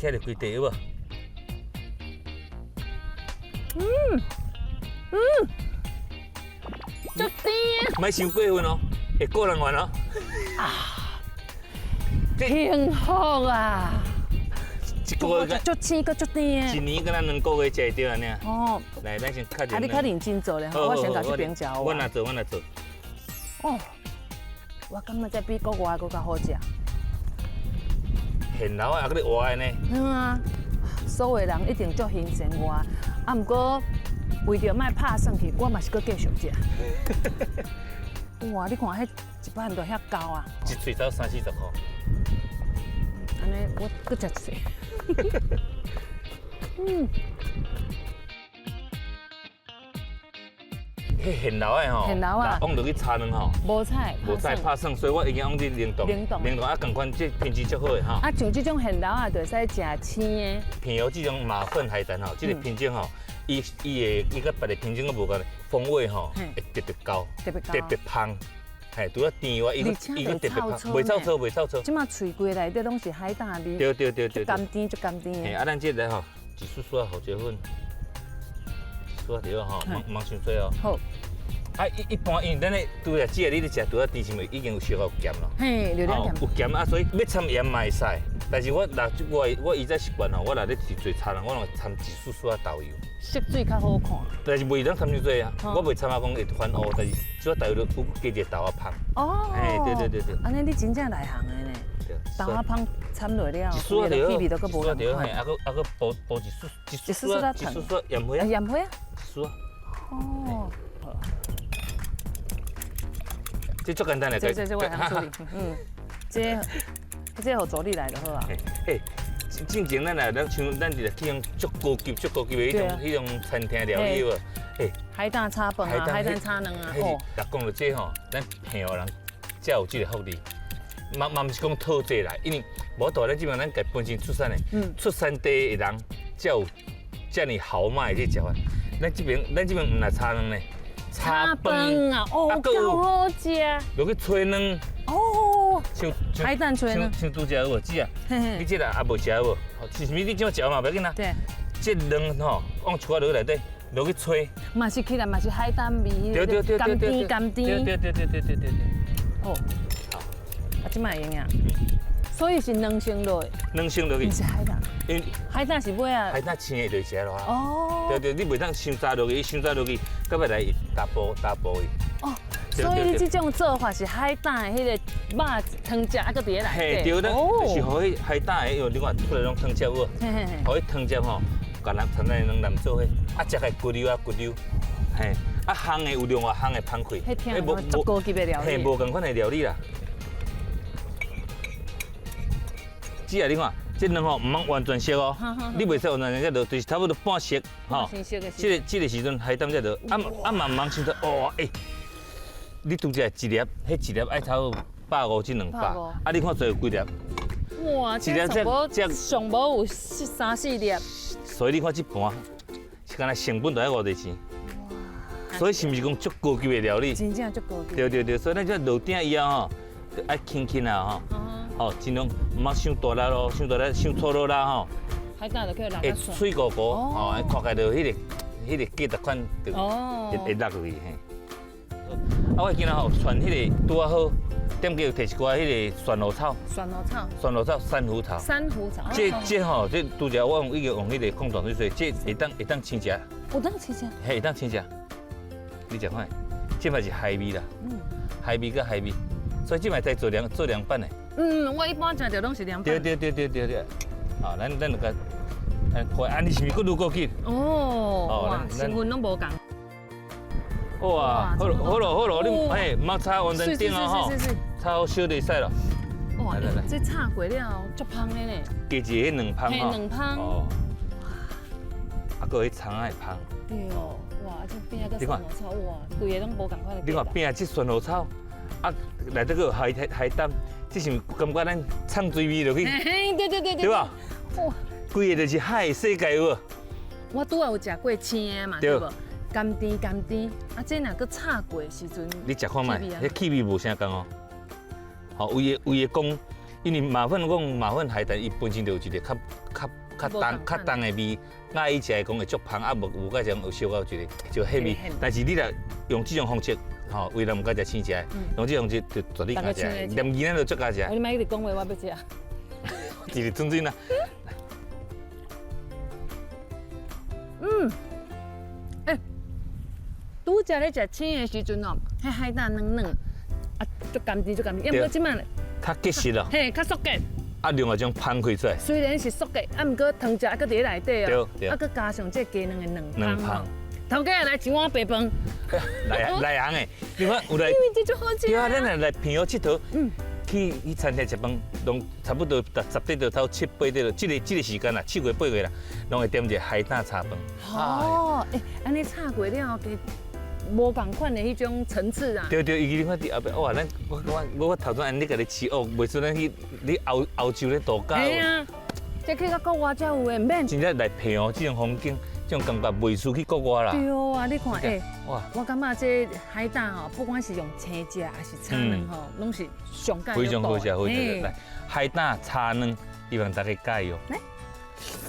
起來規塊有無？足甜。莫傷過分哦，會過人緣哦。幸福啊！一個月足青閣足甜。一年敢若2個月食會著按呢。哦。來，咱先較啊，你較認真做咧，我先共這邊食。我來做，我來做。哦，我感覺這比國外閣較好食。現老啊，閣咧活的呢。嗯啊，所有人一定足欣賞我，啊，毋過為著莫拍算去，我嘛是閣繼續食。哇，你看彼一擺就遐厚啊！一喙才三四十箍。按呢，我閣食一喙。嗯。彼現老的吼，現老啊，放落去炒卵吼，無彩，無彩拍算，所以我已經用這冷凍，冷凍，冷凍啊，仝款這品質足好的吼。啊，像這種現老啊，就會使食生的。平遙這種馬糞海膽吼，這個品種吼，伊伊的伊佮別的品種閣無仝，風味吼會特別厚，特別特別芳，嘿，除了甜外，伊閣伊閣特別芳，袂臭臊，袂臭臊。這馬喙粿內底攏是海膽味，對對對對，甘甜足甘甜。嘿，啊，咱這個吼，一絲絲仔胡椒粉。絲仔對吼，毋通傷濟哦。好。啊，一般因為咱咧拄仔這個你咧食拄仔甜，是毋是已經有小可有鹹咯？嘿，有點鹹。有鹹啊，所以欲摻鹽嘛會使。但是我若我我以前習慣吼，我若咧佇做菜人，我攏會摻一絲絲仔豆油。色水較好看。但是袂當摻傷濟啊，我袂摻啊講會反烏，但是小可豆油有加一個豆仔芳。哦。嘿，對對對對。按呢你真正內行的呢。豆仔芳摻落了，一絲仔氣味都閣無仝款。嘿，啊閣啊閣補補一絲一絲絲一絲絲鹽花啊。鹽花啊。一絲。哦。這足簡單的，這這我會曉處理。嗯，這這予助理來就好啊。欸，進前咱來咱像咱佇去用足高級、足高級的彼種彼種餐廳料理有無？欸，海膽炒飯啊，海膽炒卵啊。哦。若講著這吼，咱平遙人才有這個福利。嘛嘛毋是講討這來，因為無法度，咱這邊咱家本身出產的，出產地的人才有遮爾豪邁的這食法。咱這邊咱這邊毋若炒卵呢。炒飯啊，哦，夠好食。落去炊卵。哦。像海膽炊卵。像拄才有無？姊啊，你這個也無食無？是啥物？你怎食嘛？無要緊啦。對。這卵吼，放一寡落內底，落去炊。嘛是起來嘛是海膽味。對對對對對。甘甜甘甜。對對對對對對對。哦。好。啊，這擺會用啊。所以是卵先落。卵先落去。毋是海膽。因為海膽是尾仔。海膽生的就食落啊。哦。對對，你袂當傷早落去，傷早落去，到尾來會打波打波去。哦，所以你這種做法是海膽的彼個肉湯汁啊，閣佇咧內底。嘿，對，咱就是予彼海膽的，因為你看出來攏湯汁有無？嘿嘿嘿。予彼湯汁吼，共咱摻咱卵淋做伙，啊，食開骨溜啊骨溜，嘿，啊，烘的有另外烘的芳氣。彼聽無足高級的料理。嘿，無仝款的料理啦。姊啊，你看。這卵吼，毋通完全熟哦，你袂使完全熟落，就是差不多半熟吼。這個時陣海膽才落，啊啊嘛毋通傷多，哇欸！你拄才一粒，彼一粒愛差不多150至200，啊你看做有幾粒？哇，這上無上無有三四粒。所以你看這盤，是敢若成本就愛偌濟錢。所以是毋是講足高級的料理？真正足高級。對對對，所以咱這落鼎以後吼，愛輕輕啊吼。哦，盡量毋好傷大力咯，傷大力、傷粗魯啦吼。海膽就叫人會脆糊糊，吼，看起來就彼個價值款就會會落去嘿。啊，我今仔吼傳彼個拄仔好，店家有提一寡彼個蒜蘆草。蒜蘆草。蒜蘆草、珊瑚草。珊瑚草。這這吼，這拄才我用已經用彼個礦泉水洗，這會當會當生食。有當生食。嘿，會當生食。你食看，這嘛是海味啦。嗯。海味佮海味，所以這嘛會使做涼做涼拌的。嗯，我一般食著攏是涼拌。對對對對對對，啊，咱咱就共，看，按呢是毋是閣愈高級？哦，哇，成分攏無仝。哇，好咯好咯好咯，你嘿，莫炒完全頂哦吼，炒好燒就會使咯。哇，這炒過了足芳的呢。加一个彼卵芳吼。嘿，卵芳。哦。啊，閣有彼蔥仔的芳。對哦，哇，這餅仔閣蒜蘆草，哇，規个攏無仝款的。你看餅仔這蒜蘆草。啊，內底閣有海海膽，這是毋是感覺咱藏水味落去？對對對對，對吧？哇，規个就是海的世界有無？我拄仔有食過青的嘛，對無？甘甜甘甜，啊，這若閣炒過的時陣，你食看覓，彼氣味無啥仝哦。吼，為的為的講，因為馬糞講馬糞海膽，伊本身就有一個較較較重較重的味，佮伊食來講會足芳，啊無無佮像有小可有一個就迄味。但是你若用這種方式，吼，為了毋敢食生食，用這種方式就絕對敢食，連囡仔都足敢食。你莫一直講話，我欲食。一直吞吞啦。欸，拄才咧食青的時陣哦，彼海膽軟軟，啊，足甘甜足甘甜，抑毋過這擺較結實咯，嘿，較縮結。啊，另外種芳開出來。雖然是縮結，啊，毋過湯汁還閣佇咧內底哦，啊，閣加上這雞卵的卵芳。頭家來一碗白飯。內內行的，你看有來，因為這足好食。對啊，咱若來平湖𨑨迌，去餐廳食飯，攏差不多十點多頭七八點，這個時間啦，7月8月啦，攏會點一個海膽炒飯。哦，欸，按呢炒過了後，加無仝款的彼種層次啊。對對，伊你看佇後壁，哇，咱我我我頭先按呢共你試哦，袂輸咱去你歐洲咧度假。嘿啊，這去到國外才有的，毋免。真正來平湖這種風景，這種感覺袂輸去國外啦。對啊，你看，欸，哇，我感覺這海膽吼，不管是用青食還是炒卵吼，攏是上蓋非常好食，非常好食。來，海膽炒卵，希望大家佮意哦。來。